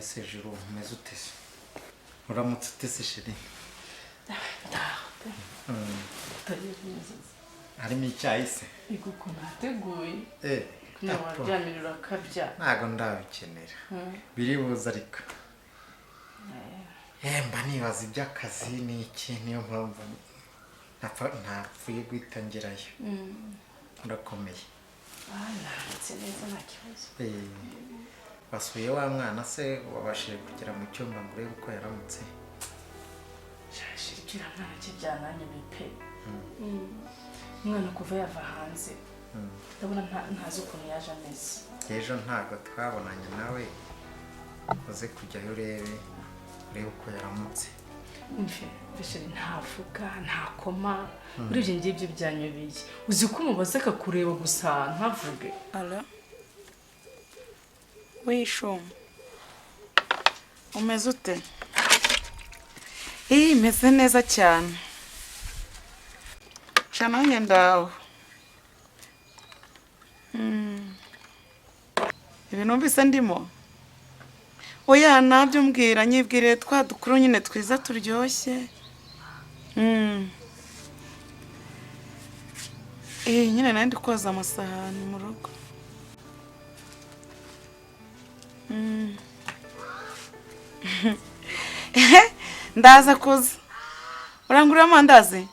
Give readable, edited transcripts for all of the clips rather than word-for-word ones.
Ese juru, umeze ute se? Uramutse ute se, chéri? Ndaho pe. Utagiye neza. Harimo icyayi se? Ego, ukuntu hateguye. Nawe waryamira urakabya. Ntabwo ndabikenera, biri buze. Ariko mba nibaza iby'akazi n'iki, niyo mpamvu ntapfuye guhita ngerayo. Urakomeye? Ah, naramutse neza, nta kibazo. Wasuye wa mwana se? Wabashije kugera mu cyumba ngo urebe uko yaramutse? Shashira, kiriya mwana cye byananyobeye pe. Umwana kuva yava hanze, ndabona ntazi ukuntu yaje ameze. Ejo ntabwo twabonanye nawe. Uze kujyayo urebe uko yaramutse. Mfe chéri, ntavuga, ntakoma. Urebye ngibyo byanyobeye. Uzi ko umubaza akakureba gusa, ntavuge? Allô? Oui, chou. Umeze ute? Iyi imeze neza cyane. Sha, nanjye ndaho. Ibi numvise ndimo? Oya, ntabyo mbwira, nyibwire twa dukuru nyine twiza turyoshye. Nyine nari ndi koza amasahani mu rugo. Ndaza kuza. Urangurira amandazi?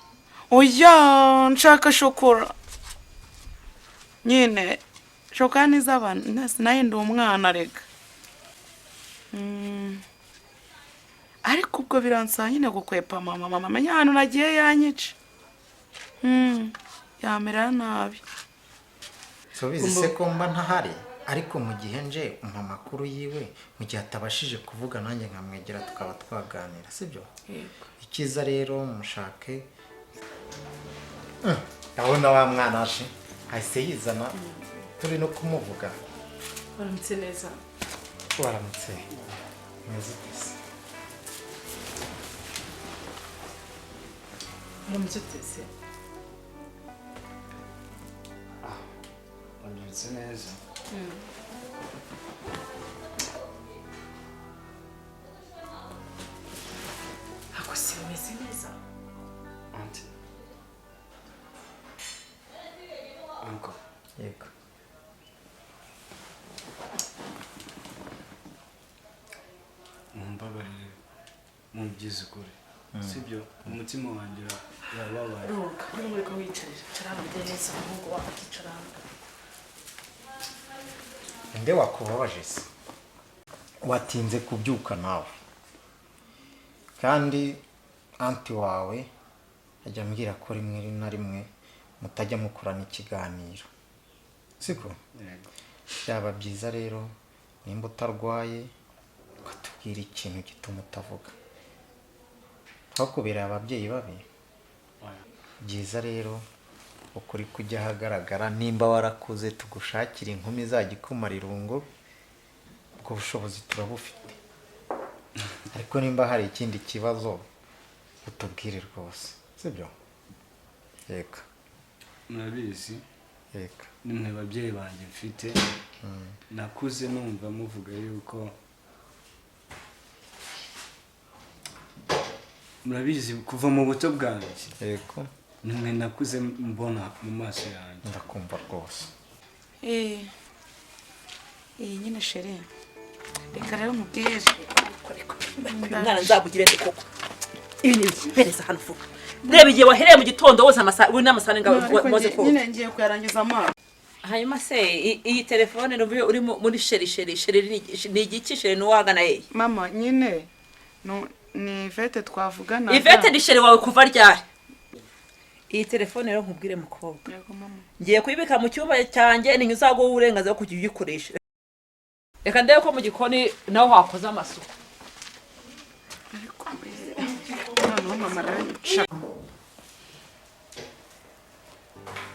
Oya, nshaka shokora. Nyine shokora ni iz'abantu, nayo ndi umwana rega. Ariko ubwo biransaba nyine gukwepa mama. Mama amenya ahantu nagiye yanyica. Yamera nabi. Subizi se ko mba ntahari, ariko mu gihe nje umpa amakuru yiwe, mu gihe atabashije kuvuga nanjye nkamwegera tukaba twaganira, sibyo? Yego. Icyiza rero mushake. Ndabona wa mwana aje, ahise yizana turi no kumuvuga. Baramutse neza. Waramutse, meze ute se? Baramutse uteze. Wabyutse neza. Ako si bimeze neza? Auntie, uncle. Yego. Mumbabarire, mubyize ukuri, sibyo? Umutima wanjye urababaye. Ruka urimo, uri kuwicarira. Icara hano neza, umuhungu wawe akicara hano. Nde wakubabaje se? Watinze kubyuka nawe, kandi auntie wawe ajya ambwira ko rimwe na rimwe mutajya mukorana ikiganiro, siko? Yego. Byaba byiza rero nimba utarwaye ukatubwira ikintu gituma utavuga, ntukubereye ababyeyi babi. Oya. Byiza rero ukuri kujya ahagaragara. Nimba warakuze, tugushakira inkumi izajya ikumara irungu, ubwo bushobozi turabufite. Ariko nimba hari ikindi kibazo, utubwire rwose, sibyo? Yego. Murabizi, Yego. nimwe babyeyi banjye mfite. Nakuze numva muvuga yuko, murabizi, kuva mu buto bwanjye nimwe nakuze mbona mu maso yanjye. Ndakumva rwose. Iyi nyine, chéri, reka rero mubwire. Umwana nzabugire nde koko? Ibi ni ibiki? Hano vuba. Reba igihe wahereye mu gitondo woza amasahani, uri n'amasahani ngawe Ariko waze koza. Nyine ngiye kuyarangiza amaso. Hanyuma se iyi telefone numva uri muri chéri, chéri, chéri, ni igiki? Chéri ni uwahagana hehe? Mama, nyine ni Ivete twavuganaga. Ivete ni chéri wawe kuva ryari? Iyi telefone rero, nkubwire mukobwa, Yego mama. ngiye kuyibika mu cyumba cyanjye, ni uzaguha uburenganzira bwo kujya uyikoresha. Reka ndebe ko mu gikoni naho hakoze amasuku. Ariko noneho mama aranyica.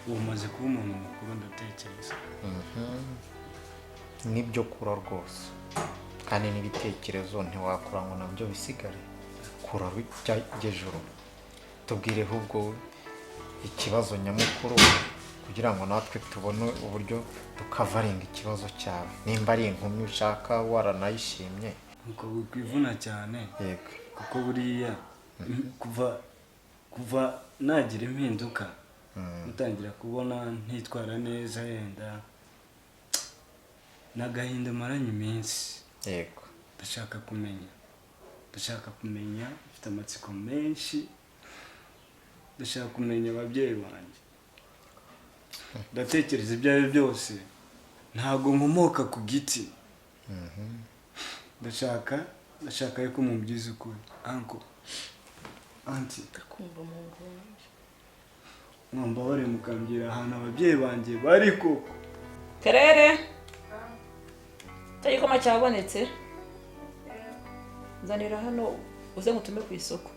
Ubu umaze kuba umuntu mukuru, ndatekereza. Nibyo, kura rwose, kandi n'ibitekerezo ntiwakura ngo nabyo bisigare. Kura bijya juru. Tubwire ahubwo ikibazo nyamukuru kugira ngo natwe tubone uburyo tukavaringa ikibazo cyawe, nimba ari inkumi ushaka waranayishimye. Nuko wikwivuna cyane. Yego. Kuko buriya kuva nagira impinduka, mutangira kubona ntitwara neza, yenda n'agahinda maranye iminsi. Yego. Ndashaka kumenya, mfite amatsiko menshi, ndashaka kumenya ababyeyi banjye. Ndatekereza ibyo ari byo byose ntabwo nkomoka ku giti. Ndashaka yuko mubwiza ukuri, uncle, auntie. Ndakumva, muhungu wanjye. Mwambabare mukambwira ahantu ababyeyi banjye bari koko. Kerere, cya gikoma cyabonetse, nzanira hano uze ngutume ku isoko.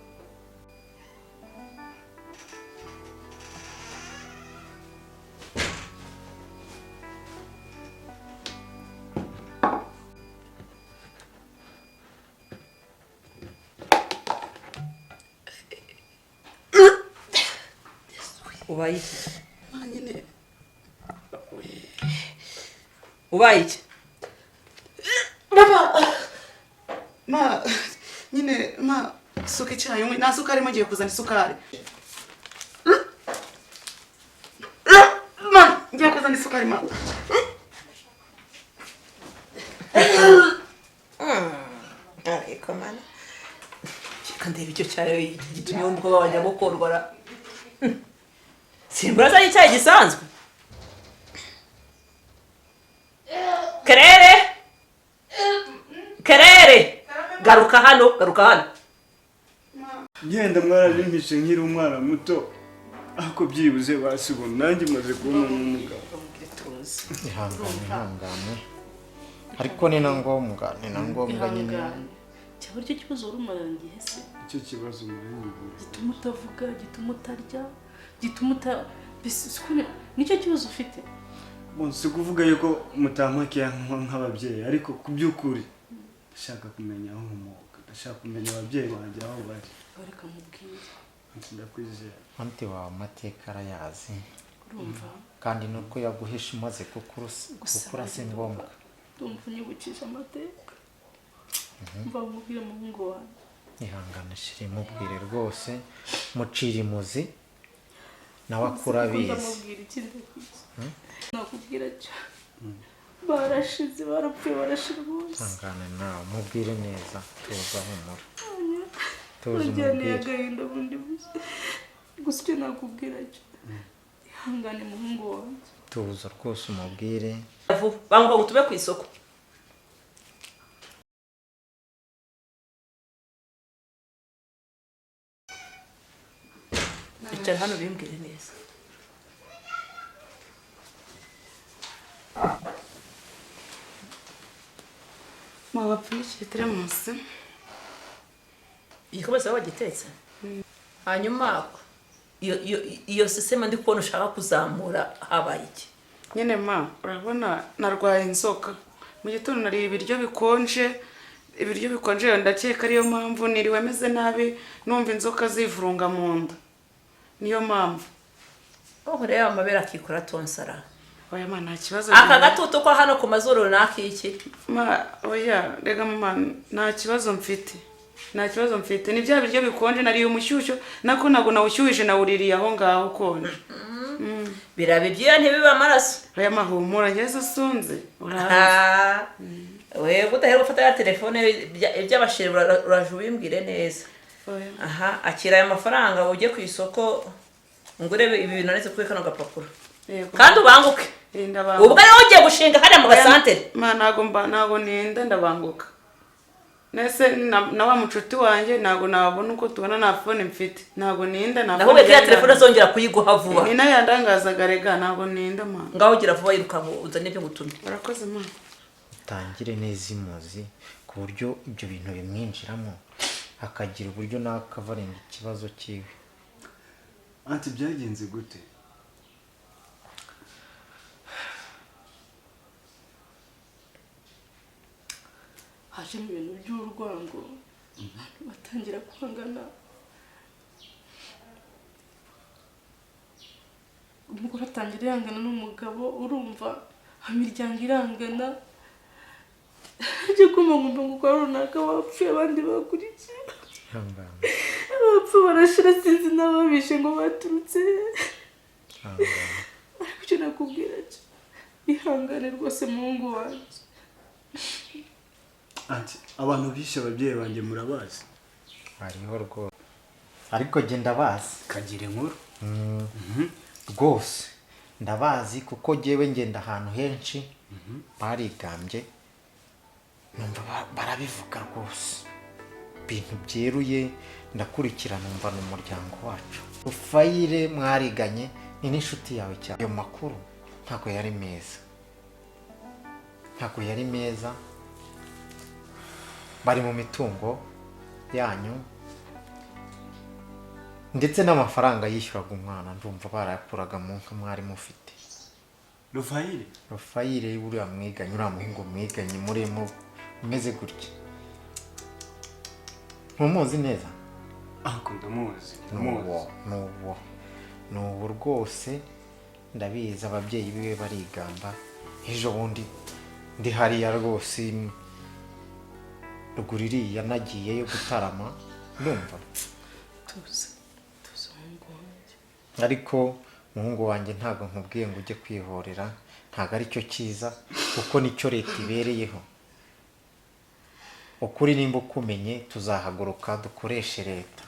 Ubaye iki? Nyine. Ubaye iki? Mama, ma nyine, ma, suka icyayi unywe, nta sukari, mugiye kuzana isukari. Ma, ngiye kuzana isukari, ma. Ariko mana, reka ndebe icyo cyayi gitumye wumva wajya gukorwara. Simbura azanye icyayi gisanzwe. Kerere, Kerere, garuka hano, garuka hano. Ngenda mwarabimpishe nkiri umwana muto, ariko byibuze basi ubu nanjye maze kubona n'umugabo. Bamubwire tuzi. Ihangane, ihangane, ariko ni na ngombwa, ni na ngombwa nyine. Ihangane. Cyaba aricyo kibazo wari umaranye igihe se? Icyo kibazo muranyibura. Gituma utavuga, gituma utarya, gituma uta mbese nicyo kibazo ufite? Bon, si kuvuga yuko mutampakiye nk'ababyeyi, ariko ku by'ukuri ndashaka kumenya aho nkomoka, ndashaka kumenya ababyeyi banjye aho bari. Reka mubwire. Ndakwizera. Auntie wawe amateka arayazi. Urumva? Kandi nuko yaguhisha umaze gukura Gusa gukura si ngombwa. Ndumva unyibukije amateka. Mva mubwire, muhungu wanjye. Ihangane chérie, mubwire rwose, mucira imuzi nawe akura abizi. Ndamubwira iki? Ndakizi nakubwira cyo, barashize, barapfuye, barashira bose. Ihangane nawe, mubwire neza, tuza, humura, tuza. Ujyaneye Umubwire. agahinda bundi buze. Gusa icyo nakubwira cyo, ihangane muhungu wanjye. Tuza rwose, umubwire. Vuba, banguka ngo tuve ku isoko. Icara hano bimbwire neza. Ma, bapfundikiye teremusi. Igikombe sawa wagitetse. Hanyuma iyo sisema ndi kubona ushaka kuzamura, habaye iki? Nyine ma, urabona narwaye inzoka mu gitondo, nariye ibiryo bikonje. Ibiryo bikonje, ndakeka ariyo mpamvu niriwe meze nabi, numva inzoka zivurunga mu nda, niyo mpamvu. Oh, reba amabere akikora tonsara. Oya ma, nta kibazo. Aka gatutu ko hano ku mazuru ni ak'iki? Ma, oya, rega mama, nta kibazo mfite, nta kibazo mfite. Ni bya biryo bikonje nariye, umushyushyu nako ntabwo nawushyuhije, nawuririye aho ngaho ukonje. Biraba ibyuya, ntibibe amaraso. Oya ma, humura, ngeze usunze urahazi. Ah, wewe udahera gufata ya telefone, iby'abasheri uraje ubimbwire neza. Oya. Aha, akira aya mafaranga ujye ku isoko ngure ibi bintu nanditse kuri kano gapapuro. Yego. Kandi ubanguke. Eh, ndabanguka. Ubwo ariho ugiye gushinga hariya mu gasantere. Ma, ntago ninda, ndabanguka. Nese na wa mucuti wanjye ntago nabona uko tubona, nta phone mfite, ntago ninda, nta Naho phone. kiriya telefone azongera kuyiguha vuba. Ni nayo yandangazaga rega, ntago ninda ma. Ngaho ugira vuba, yirukanka uzane ibyo ngutumye. Urakoze ma. Utangire neza imuzi ku buryo ibyo bintu bimwinjiramo, akagira uburyo nawe akavarenga ikibazo cyiwe. Auntie, byagenze gute? Hajemo ibintu by'urwango, abantu batangira kwangana. Umugore atangira yangana n'umugabo, urumva, imiryango irangana. Ajya kumva ngumva ngo kwa runaka bapfuye, abandi bakurikiye. Ihangane. Abapfa barashira, sinzi n'ababishe ngo baturutse he. Ihangane. Ariko icyo nakubwira cyo, ihangane rwose muhungu wanjye. Anti, abantu bishe ababyeyi banjye murabazi? Hariho rwose, ariko jye ndabazi. Kagira inkuru. Rwose ndabazi, kuko jyewe ngenda ahantu henshi, barigambye, numva barabivuga rwose, ibintu byeruye. Ndakurikira, numva ni umuryango wacu. Rufayire mwariganye, ni n'inshuti yawe cyane. Ayo makuru ntabwo yari meza, ntabwo yari meza. Bari mu mitungo yanyu, ndetse n'amafaranga yishyuraga umwana ndumva barayakuraga mu nka mwari mufite. Rufayire? Rufayire uriya mwiganye, uriya muhungu mwiganye murimo umeze gutya, ntumuzi neza? Ako ndamuzi. Nuwo. Ndamuzi. Nuwo, nuwo rwose, ndabizi. Ababyeyi biwe barigamba. Ejo bundi ndi hariya rwose ruguru iriya, nagiyeyo gutarama, ndumva. Tuzi, tuzi umuhungu wanjye. Ariko umuhungu wanjye, ntabwo nkubwiye ngo ujye kwihorera, ntabwo aricyo cyiza, kuko nicyo leta ibereyeho. Ukuri nimba ukumenye, tuzahaguruka dukoreshe leta.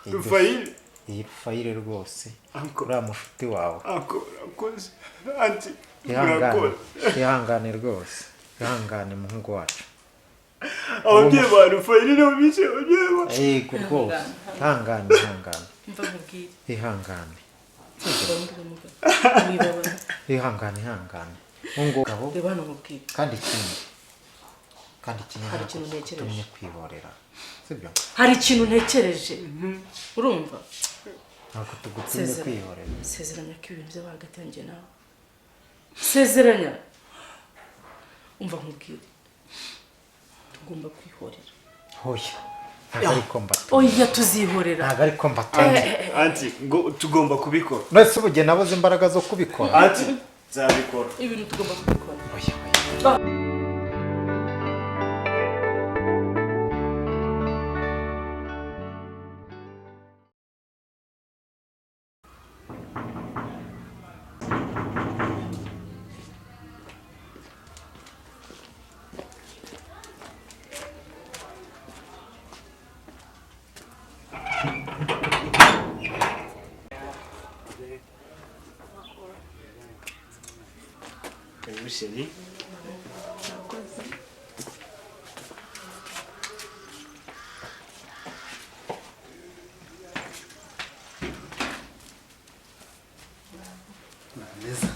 Rufayire? Iyi Rufayire rwose. Uncle. Uriya mushuti wawe. Ako urakoze anti. Ihangane. Murakoze. Ihangane rwose, ihangane muhungu wacu. Ababyeyi ba Rufayire nibo bishe ababyeyi ba Yego rwose, ihangane, ihangane. Mva nkubwire. Ihangane. Urambwira mugabo, wibabara. Ihangane, ihangane muhungu gabo. Reba hano nkubwire. Kandi ikindi Hari ntabwo ikintu ntekereje. tugutumye kwihorera, sibyo? Hari ikintu ntekereje, urumva? Ntabwo tugutumye Sezeranya. kwihorera. Sezeranya ko ibintu byaba hagati yanjye nawe. Sezeranya. Umva nkubwire, tugomba kwihorera. Hoya, ntabwo ariko mbatumye. Oya, tuzihorera. Ntabwo ariko mbatumye. Anti, ngo tugomba kubikora. None se ubu nabuze imbaraga zo kubikora? Anti, nzabikora. Ibintu tugomba kubikora. Oya, oya. Karibu chérie. Neza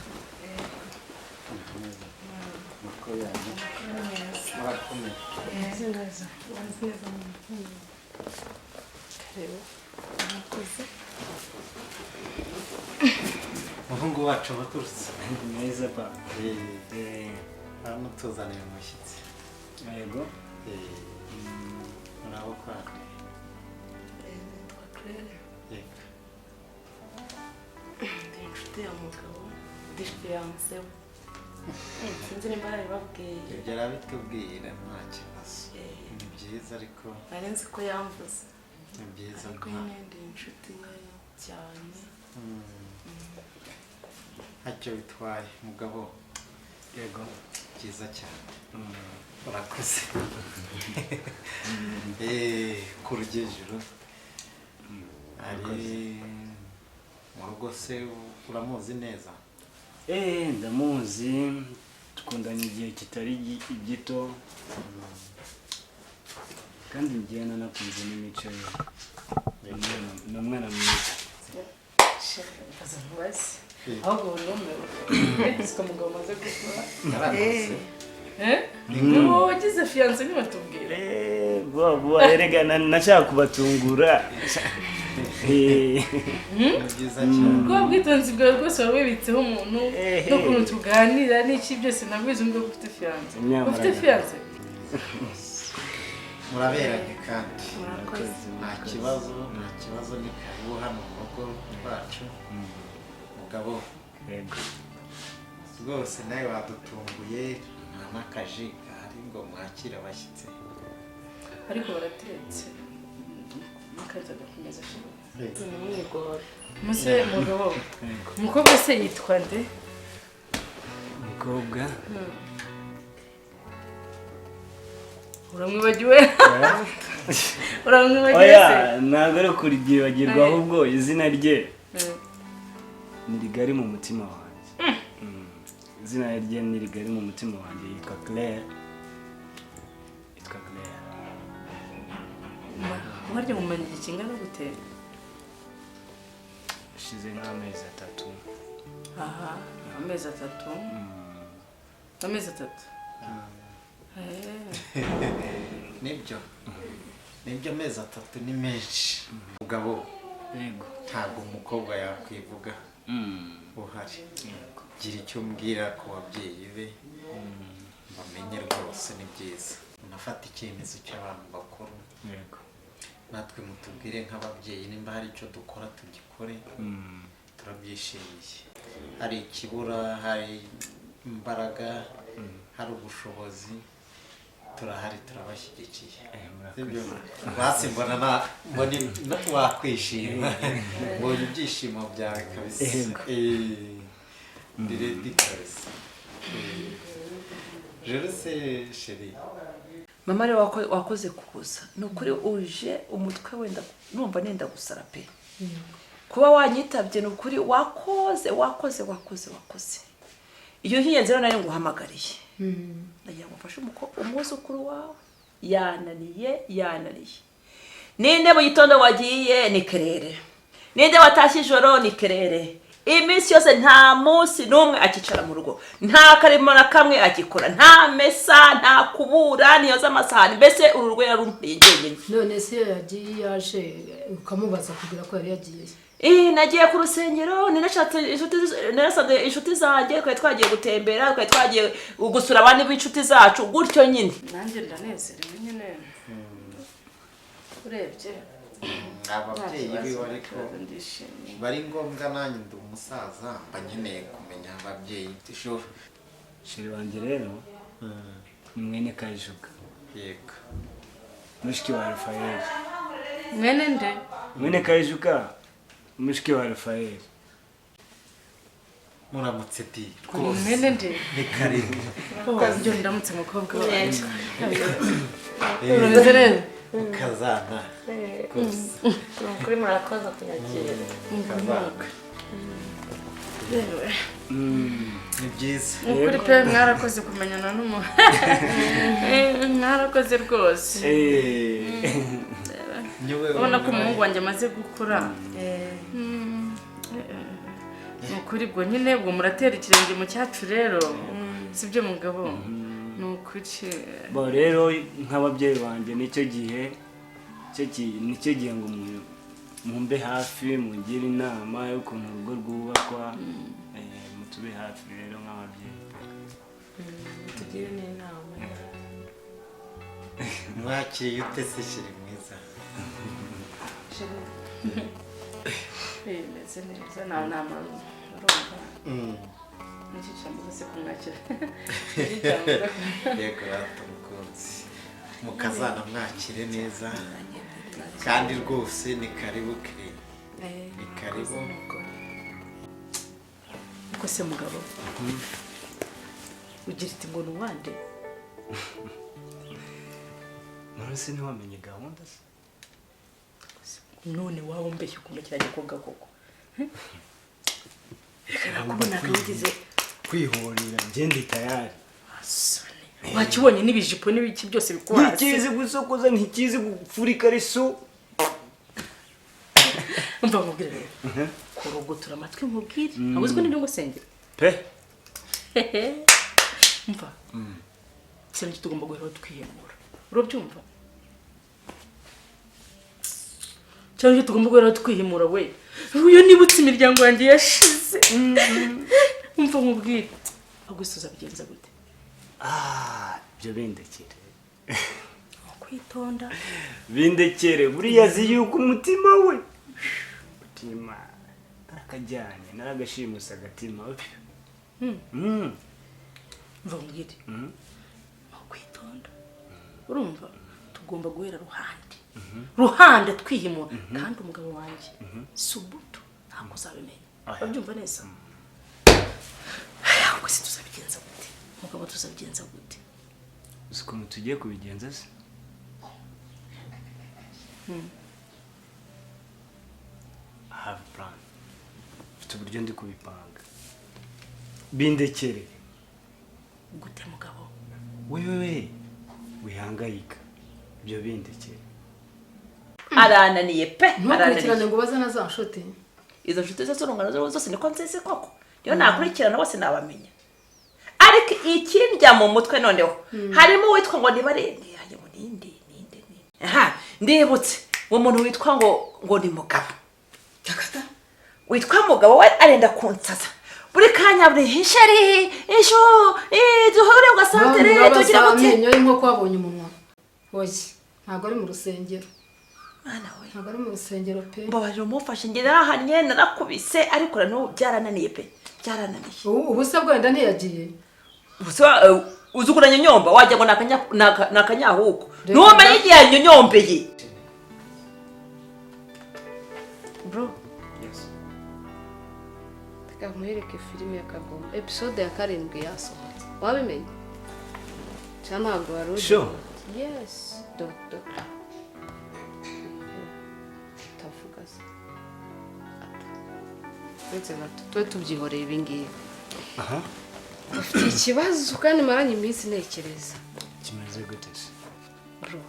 neza, amakuru yanyu? Murakomeye? Meze neza, meze neza. Karibu. Umuhungu wacu waturutse. Neza pa. Hano tuzaniye umushyitsi. Yego. Murabo kwande? Nitwa Claire. Yego. Ndi inshuti ya mugabo, ndi fiancé we. Sinzi nimba yarabibabwiye. Ibyo arabitubwira, nta kibazo, ni byiza ariko. Nari nzi ko yamvuze. Ni byiza. Ariko nyine ndi inshuti ye cyane. Ntacyo bitwaye mugabo. Yego. Byiza cyane, urakoze. Ku rugejuru ari mu rugo se, uramuzi neza? Ndamuzi, dukundanye igihe kitari gito, kandi njyewe nanakunze n'imico ye. Ni umwana mwiza. Mbaza nkubaze ahubwo, ubu numiwe siko mugabo umaze gukura. Yarakuze. Eh? Ni wowe wagize fiancé ntibatubwira? Vuba vuba erega nashaka kubatungura. Ni byiza cyane. Ubwo bwitonzi bwawe rwose waba wibitseho umuntu Eh. n'ukuntu tuganira n'iki byose, nabwize ngo ufite fiancé. Nyamara Ufite fiancé? Muraberanye kandi. Murakoze. Nta kibazo, nta kibazo, ni karibu hano mu rugo rwacu mugabo. Yego. Rwose nawe wadutunguye. Nta n'akaji gahari ngo mwakire abashyitsi. Ariko baratetse mukaza gakomeza chéri. Mwigora. Muse mugabo, umukobwa se yitwa nde? Umukobwa? Uramwibagiwe, uramwibagiwe Oya. Se? Ntabwo ari ukuryibagirwa, ahubwo izina rye ni rigari mu mutima wanjye. Izina rye ni rigari mu mutima wanjye, yitwa Claire, yitwa Claire. Warya mumenya igihe kingana gute? Ashize nk'amezi 3. Aha, amezi 3, amezi 3. Nibyo, nibyo, amezi 3 ni menshi mugabo. Yego. Ntabwo umukobwa yakwivuga uhari. Gira icyo umbwira ku babyeyi be bamenye rwose, ni byiza unafata icyemezo cy'abantu bakuru. Natwe mutubwire nk'ababyeyi nimba hari icyo dukora tugikore. Turabyishimiye, hari ikibura, hari imbaraga, hari ubushobozi, turahari, turabashyigikiye. Murakoze. Sibyo? Basi mbona mbona wakwishima, mbonye ibyishimo byawe kabisa. Yego. Ndi ready kabisa. Rero se chéri? Mama rero, wakoze kuza, ni ukuri uje umutwe wenda numva nenda gusara pe. Kuba wanyitabye, ni ukuri wakoze, wakoze, wakoze, wakoze. Iyo nkingenzi rero nari nguhamagariye, ndagira ngo mfashe umwuzukuru wawe, yananiye, yananiye. Ninde mu gitondo wagiye ni kerere, ninde watashye ijoro ni kerere. Iminsi yose nta munsi n'umwe akicara mu rugo, nta karimo na kamwe agikora, nta mesa, nta kubura, ntiyoza amasahani, mbese uru rugo yarumpeye njyenyine. None se iyo yagiye, yaje ukamubaza kugira ko yari yagiye? Nagiye ku rusengero, ninashatse inshuti, narasanze inshuti zanjye, twari twagiye gutembera, twari twagiye gusura abandi b'inshuti zacu, gutyo nyine. Nanjye ndanezerewe nyine urebye. Ababyeyi Nta kibazo, biwe nta ariko kibazo, ndishimye. bari ngombwa, nanjye ndi umusaza, mba nkeneye kumenya ababyeyi ejo. Chéri wanjye rero ni mwene Kayijuka, mushiki wa Rafayeli. Mwene nde? Mwene Kayijuka, mushiki wa Rafayeli. Muramutse di. Mwene nde? Ni karibu. Oh, byo ndamutse mukobwa wanjye, urameze neza? Mukazana rwose. Kuri murakoze kunyakira. Mukazana. Yewe. Ni byiza. Ni ukuri pe, mwarakoze kumenyana n'umuntu, mwarakoze rwose. Niwe. Urabona ko umuhungu wanjye amaze gukura. Ni ukuri ubwo nyine ubwo muratera ikirenge mu cyacu rero, sibyo mugabo? Ni ukuri. Bo rero nk'ababyeyi banjye, nicyo gihe nicyo gihe ngo mumbe hafi, mungire inama y'ukuntu urugo rwubakwa. Mutube hafi rero nk'ababyeyi. Tugire n'inama. Mwakiriye ute se chéri mwiza? Bimeze neza, nta nama urumva. Nicyo cyambuza se kumwakira? Nicyo cyambuza? Yego rata mukunzi, mukazana mwakire neza kandi rwose ni karibu kiri, ni karibu. Uko se mugabo, ugira iti ngo ni uwande? None se ntiwamenye gahunda se? None waba umbeshye ukuntu kiriya gikobwa koko? Reka, nakubonaga wigize Kwihorera, ngende tayari. Asoni, wakibonye n'ibijipo n'ibiki byose bikuhasi. Ntikizi gusokoza, ntikizi gupfura ikariso. Umva nkubwire rero, kurogotura amatwi nkubwire, ntabwo uzi ko nibyo ngusengera. Pe. Umva, ikintu tugomba guheraho twihemura, urabyumva? Cyangwa icyo tugomba guheraho twihimura we, uyu nibutse imiryango yanjye yashize. Umva nkubwire, ahubwo se uzabigenza gute? Ah, ibyo bindekere. Kwitonda. Bindekere, buriya azi yuko umutima we, umutima narakajyanye, naragashimuse agatima. Mva nkubwire, kwitonda, urumva tugomba guhera ruhande ruhande twihimura, kandi umugabo wanjye si ubuto, ntabwo uzabimenya. Urabyumva neza? Ahubwo se tuzabigenza gute, umugabo? Tuzabigenza gute? Uzi ukuntu tugiye kubigenza se? I have a plan. Mfite uburyo ndi kubipanga, bindekere. Gute, mugabo? Wewe wihangayika, ibyo bindekere. Arananiye pe. Ntukurikirane Arananiye. ngo ubaze na za nshuti. Izo nshuti ze z'urungano zose niko nzizi koko. Niyo nakurikirana bose nabamenya, ariko ikindya mu mutwe noneho harimo uwitwa ngo niba ngo ninde, ninde, ninde? Aha, ndibutse uwo muntu witwa ngo ni Mugabo, witwa Mugabo. We arenda kunsaza buri kanya, buri chéri, ishu duhure ku gasantere, tugira gute. Amenyo y'inkoko wabonye umunwa. Oya, ntabwo ari mu rusengero. Mwana we! Ntabwo ari mu rusengero pe. Mbabarira umufashe. Njye narahannye, narakubise, ariko na n'ubu byarananiye pe, byarananiye. Ubu se bwenda ntiyagiye? Uzi uzi ukuntu anyonyomba, wagira ngo ni akanyahuko. Reka Ntumenye da. igihe yanyonyombeye. Bro. Yes. Reka nkwereke filime ya Kagoma, episode ya 7 yasohotse. Wabimenye cyangwa ntabwo wari uzi? Sure. Yes, do do utavuga se. Uretse gato tube tubyihoreye ibi ngibi. Aha. Ufite ikibazo kandi maranye iminsi ntekereza. Kimeze gute se? Bro,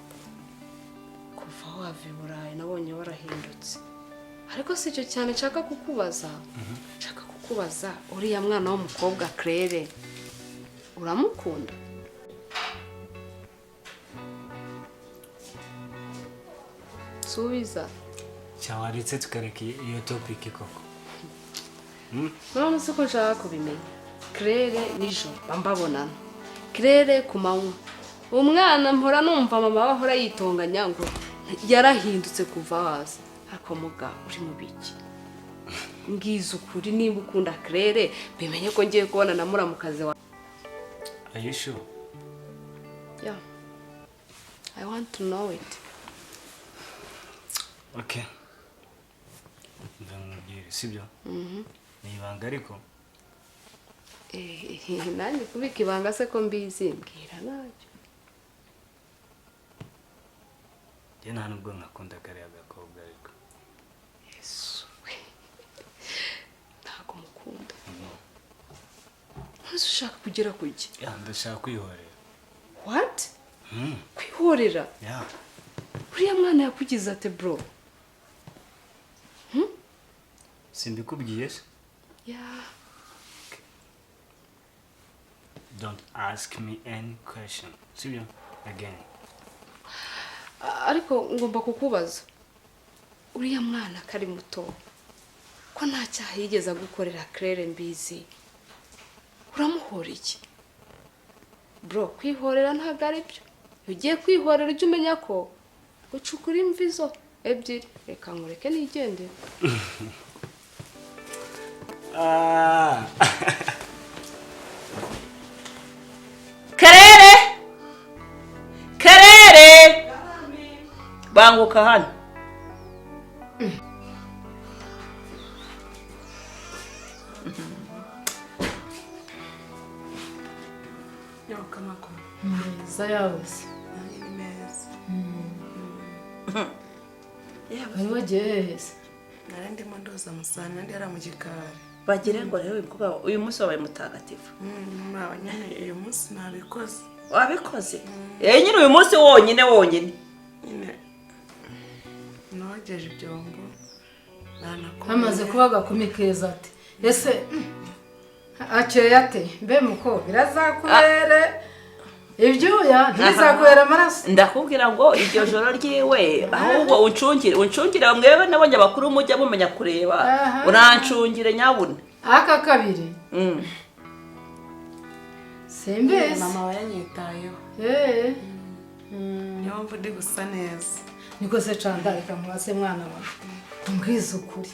kuva wava i Burayi nabonye warahindutse, ariko si icyo cyane nshaka kukubaza. Nshaka kukubaza uriya mwana w'umukobwa Claire, uramukunda? Subiza. Cyawaretse tukareka iyo topic koko? None se ko nshaka kubimenya? Claire nijoro mba mbabonana, Claire ku manywa. Umwana mpora numva mama we ahora yitonganya ngo yarahindutse kuva waza, ariko muga uri mu biki? Mbwiza ukuri nimba ukunda Claire, bimenye ko ngiye kubona na muramukazi wawe. Are you sure? Yeah. I want to know it. Okay, ndamubwire, sibyo? Ni ibanga ariko. Nanjye kubika ibanga se ko mbizi? Mbwira nacyo. Njye nta nubwo nkakunda kariya gakobwa ariko. Yesu we, ntabwo mukunda? Ntuzi ushaka kugera ku ki? Yeah, ndashaka kwihorera. What? Kwihorera? Yeah. Uriya mwana yakugize ate, bro? Simbikubwiye se? Yeah. Don't ask me any question, sibyo? Again. Ariko ngomba kukubaza, uriya mwana kari muto, ko nta cyaha yigeze agukorera, Claire mbizi, uramuhora iki, bro? Kwihorera ntabwo ari byo. Iyo ugiye kwihorera ujye umenya ko ucukura imvi zo ebyiri. Reka nkureke nigendere. Ah. Kerere, Kerere, banguka hano. Yoka makuru? Meza yawe se? Nanjye ni meza. Wari wagiye hehe se? Nari ndimo ndoza amasahani, nandi yari mu gikari. Bagira ngo rero uyu mukobwa uyu munsi wabaye mutagatifu. Mwaba nyine uyu munsi nabikoze. Wabikoze nyine uyu munsi wonyine wonyine. Nyine nogeje ibyombo, nanakomeye. Hamaze kuba agakumi keza ati ese akeye ate? Mbe muko, birazakubere ibyuya, ntibizakubera amaraso. Ndakubwira ngo iryo joro ryiwe, ahubwo uncungire, uncungire. Mwebwe nabonye abakuru mujya mumenya kureba. Aha. Urancungire nyabuna. Aka kabiri. Simbizi. Mama aba yanyitayeho. Niyo mpamvu ndi gusa neza. Niko se canda, reka nkubaze mwana wawe, umbwize ukuri,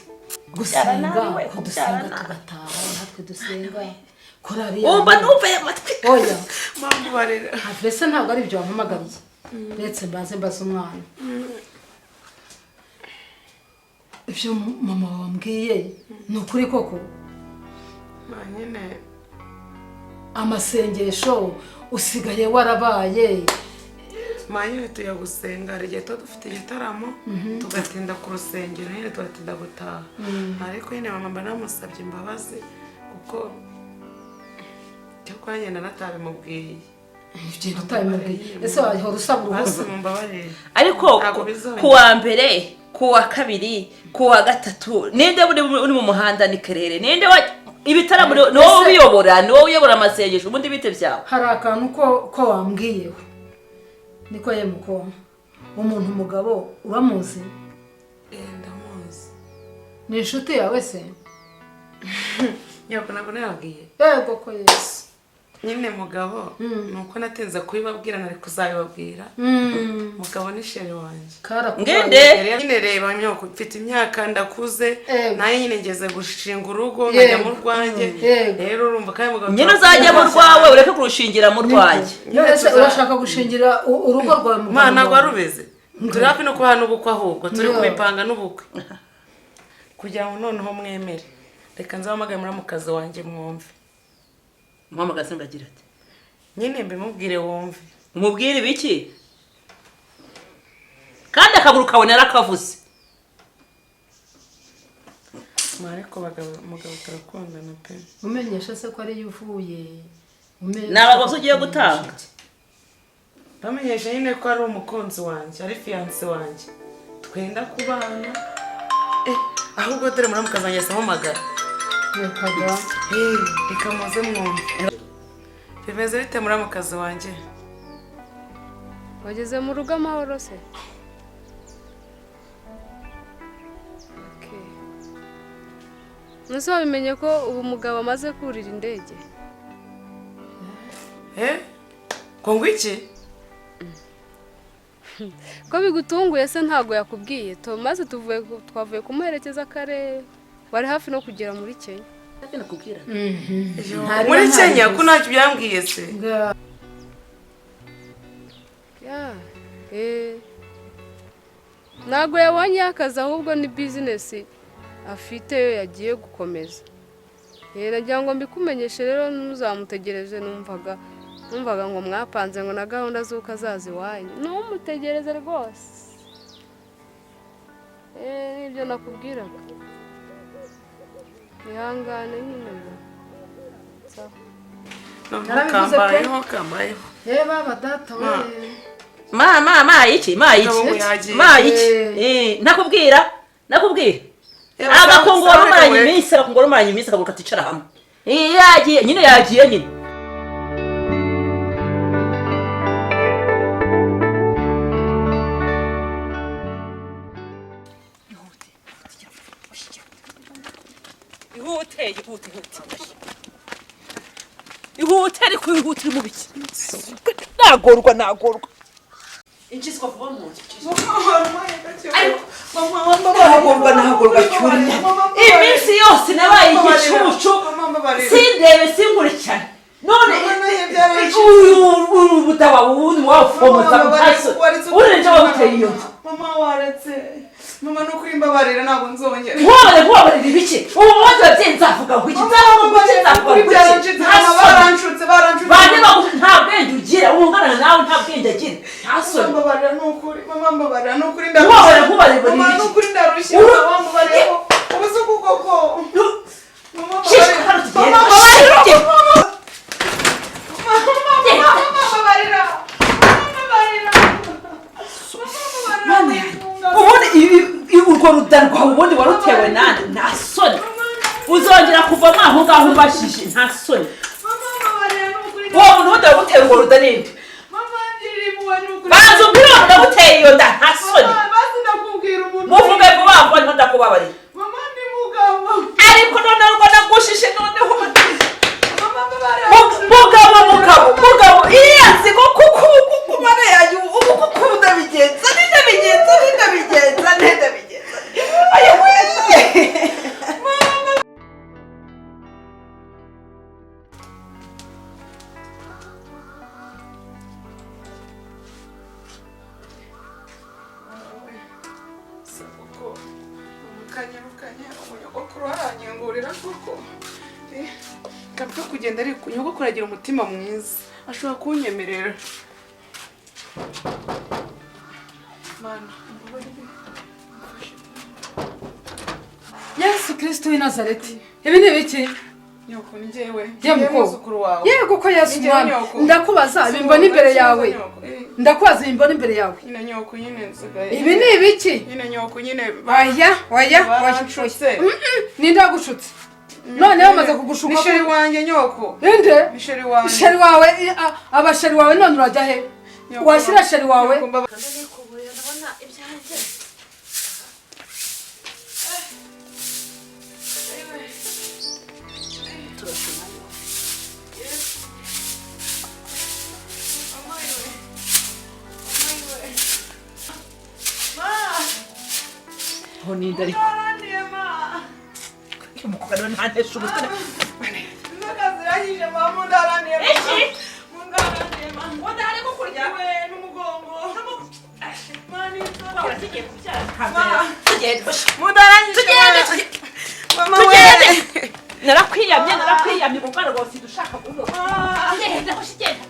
gusenga nabi we, ko dusenga kubyara nabi. tugataha, natwe dusenga. Korari Wumva numva aya matwi. Oya. Mbabarira. Mbese ntabwo ari ibyo wampamagariye. Ndetse mbanze mbaze umwana. Ibyo mama wambwiye ni ukuri koko? Nyine Amasengesho usigaye warabaye. Ma, nyine tujya gusenga, hari igihe tuba dufite igitaramo tugatinda ku rusengero, nyine tugatinda gutaha, ariko nyine mama mba namusabye imbabazi kuko cyakora nyine natabimubwiye. Ugenda utabimubwiye, ese wahora usaba Basi uruhusa? mumbabarire. Ariko Ntabwo bizongera. ku wa mbere, ku wa kabiri, ku wa gatatu, ninde uri mu muhanda? Ni Kerere. Ninde wa ibitaramo? Ni wowe ubiyobora, ni wowe uyobora amasengesho, ubundi bite byawe? Hari akantu ko wambwiyeho, niko ye muko umuntu umugabo uramuzi? Eh, ndamuzi. Ni inshuti yawe se? Nyako ntabwo nababwiye. Yego ko Yesu. Nyine mugabo, ni uko natinze kubibabwira, nari kuzabibabwira. Mugabo ni chéri wanjye. Karakubaye. Ngende. Nyine reba myoko, mfite imyaka, ndakuze. Nanjye nyine ngeze gushinga urugo, nkajya mu rwanjye. Rero urumva kandi mugabo Nyine uzajya mu rwawe, ureke kurushingira mu rwanjye. None se urashaka gushingira urugo rwawe mu Mana, ntabwo wawe? wari ubizi, turi hafi no kubaha n'ubukwe, ahubwo turi No. kubipanga n'ubukwe kugira ngo noneho mwemere. Reka nzahamagare muramukazi wanjye mwumve. Muhamagaze ngo agira ati? Nyine mbimubwire wumve. Umubwire ibiki kandi akaguru kawe narakavuze? Ariko bagabo, mugabo turakundana pe. Umenyesha se ko ariyo uvuye? Ni abagabo ugiye gutanga? Bamenyesha nyine ko ari umukunzi wanjye, ari fiancé wanjye, twenda kubana. Eh, ahubwo dore muramukazi wanjye asamamagara. Reka da. Eh, reka muze mwumve. Bimeze bite muramukazi wanjye? Wageze mu rugo amahoro se? Okay. Nese wabimenye ko ubu mugabo amaze kurira indege? Eh, ngo ngwiki? Ko bigutunguye se? Ntabwo yakubwiye? Maze tuvuye twavuye kumuherekeza kare, wari hafi no kugera muri Kenya. Nakubwira. Muri Kenya? Ko ntacyo byambwiye se? Ya, ntabwo yabonye akazi, ahubwo ni business afite yo yagiye gukomeza. Nagira ngo mbikumenyeshe rero, ntuzamutegereze. Numvaga ngo mwapanze ngo na gahunda z'uko azaza iwanyu. Ntumutegereze rwose. Nibyo nakubwiraga. Ihangane nyine ngo sawa. Noneho Narabivuze pe. kambayeho, kambayeho. Ye baba data we. Ma ma ma iki ma iki? Mugabo ngo yagiye. Ma iki? Nakubwira, nakubwira. Sawa, Agakungu wari sawa, umaranye reka. iminsi, agakungu wari umaranye iminsi, akaguru katicara hamwe. Yagiye nyine, yagiye nyine. Ihute, ihute, ihute, ihute! Ariko ihute, uri mu biki? Nagorwa, nagorwa. Injizwa vuba mu nzu. Nagorwa, nagorwa cyane. Iminsi yose nabaye igicucu, sindebe, sinkurikirane. None uyu uyu butaba ubundi wafomotsa ntacyo urenze wabuteye iyo nzu. Mama, waretse. Mama, ni ukuri mbabarira, ntabwo nzongera. Nkubabarire, nkubabarire ibiki? Ubu munsi ababyeyi nzavuga ngo iki? Nzavuga ngo iki? Nzavuga ngo iki? Byaranshutse mama. Nta soni. Baranshutse, baranshutse. Bande bagu? Nta bwenge ugira, ungana nawe nta bwenge agira, nta soni. Mbabarira ni ukuri mama, mbabarira ni ukuri. Nkubabarira, nkubabarire Mama, ni ibiki? ukuri ndarushye. Mama, mbabarira. Ubu si uku koko mama? Shishwa Mbabarira. hano tugende. Mama, mbabarira. Genda. Mama, mbabarira. Mama, mbabarira. Mana yanjye, ubundi urwo ruda rwawe ubundi warutewe nande? Nta soni, uzongera kuvamo aho ngaho umbajije? Nta soni. Mama, mbabarira ni ukuri. Uwo muntu wundi waguteye urwo ruda ninde? Mama, ngirira impuhwe ni ukuri. Banza umbwire uwo muntu waguteye iyo nda, nta soni. Mama, basi ndakubwira umuntu. Muvuge vuba vuba, niho ndakubabarira. Mama, ni mugabo. Ariko noneho ngo nagushishe noneho. Mama, mbabarira. Mugabo, mugabo, mugabo, iriya nzigo kuko kuko mana yanjye, ubu kuko ndabigenza ndabigenza ndabigenza ndabigenza, ayo we! Nyogokuru aranyungurira koko. Kapfa kugenda ariko nyogokuru agira umutima mwiza. Ashobora kunyemerera. Mana, mbabarire. Yesu Kristo w'i Nazareti, ibi ni ibiki? Nyoko ni njyewe. Ye Njyewe mukobwa. mwuzukuru wawe. Yego ko Yesu Ni njyewe mwami. nyoko. Ndakubaza Si bimbona imbere wowe, yawe. nyoko. Ndakubaza bimbona imbere yawe. Nyine nyoko nyine nsigaye. Ibi ni ibiki? Nyine nyoko nyine. Oya, oya, oya. Baranshutse. Ninde wagushutse? None bamaze kugushuka. Ni sheri wanjye nyoko. Inde? Ni sheri wanjye. Sheri wawe, abasheri wawe none urajya he? Nyoko, Washyira sheri wawe? Nyoko, mbaba- Ndabona ibyanjye. Aho ninde ariko? Uyu mukobwa rero ntantesha umutwe. Inzoka ziranyishe mama mundaraniye mama. Mundaraniye mama. Udahari kukurya? We n'umugongo. Mani inzoka. Tugiye kubyara. Tugende. Mundaranyishe Tugende, mama. Mama Tugende. we. Narakwiyamye, narakwiyamye umwana rwose dushaka guhura. Genda, hoshi genda.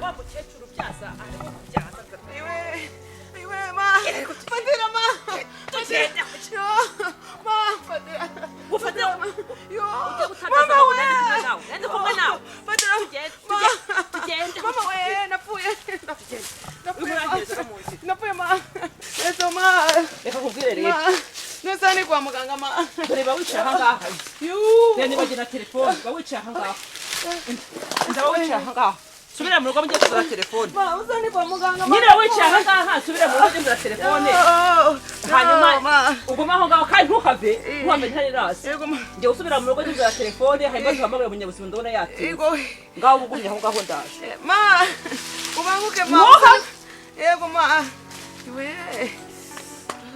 Wa mukecuru ubyaza arimo kubyaza. Iwe. Iwe ma. Fatira ma. Tugende. Yo. Ma fatira. Ufatira. Yo. Ujye gutangaza Mama ngo we. nari kumwe nawe. Nari kumwe nawe. Fatira. Tugende, Ma. tugende. Mama we napfuye. Napfuye. Urangeze mu nzira. Napfuye ma. Yesu ma. Reka nkubwire rero. Ma. Nese ni kwa muganga ma. Dore ba wicaye aha ngaha. Yuu. Rero niba na telefone, ba wicaye aha ngaha. Ndaba wicaye aha ngaha. Subira mu rugo mujye kugura telefone. Ma uzani kwa muganga ma. Nyine wicaye aha ngaha, subira mu rugo ujye kugura telefone. Hanyuma ma. ugume aho ngaho kandi ntukave, ntuhame ntariraza. Yego ma. Njye usubira mu rugo ujye kugura telefone, hanyuma duhamagare umunyabuzima ndabona yatinze. Yego. Ngaho uba ugumye aho ngaho ndaje. Ma. Ubanguke ma. Ntuhave. Yego ma. Iwe.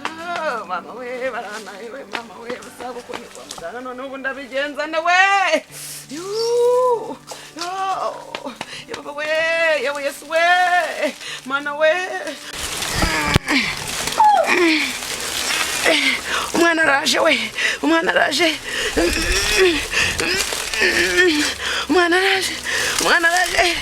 Ah, Mama we barana iwe mama we basaba uko ni kwa muganga none ubu ndabigenza ne we. Yuu. Yo. Yebo we, yebo Yesu we. Mana we. Umwana araje we, umwana araje. Umwana araje, umwana araje.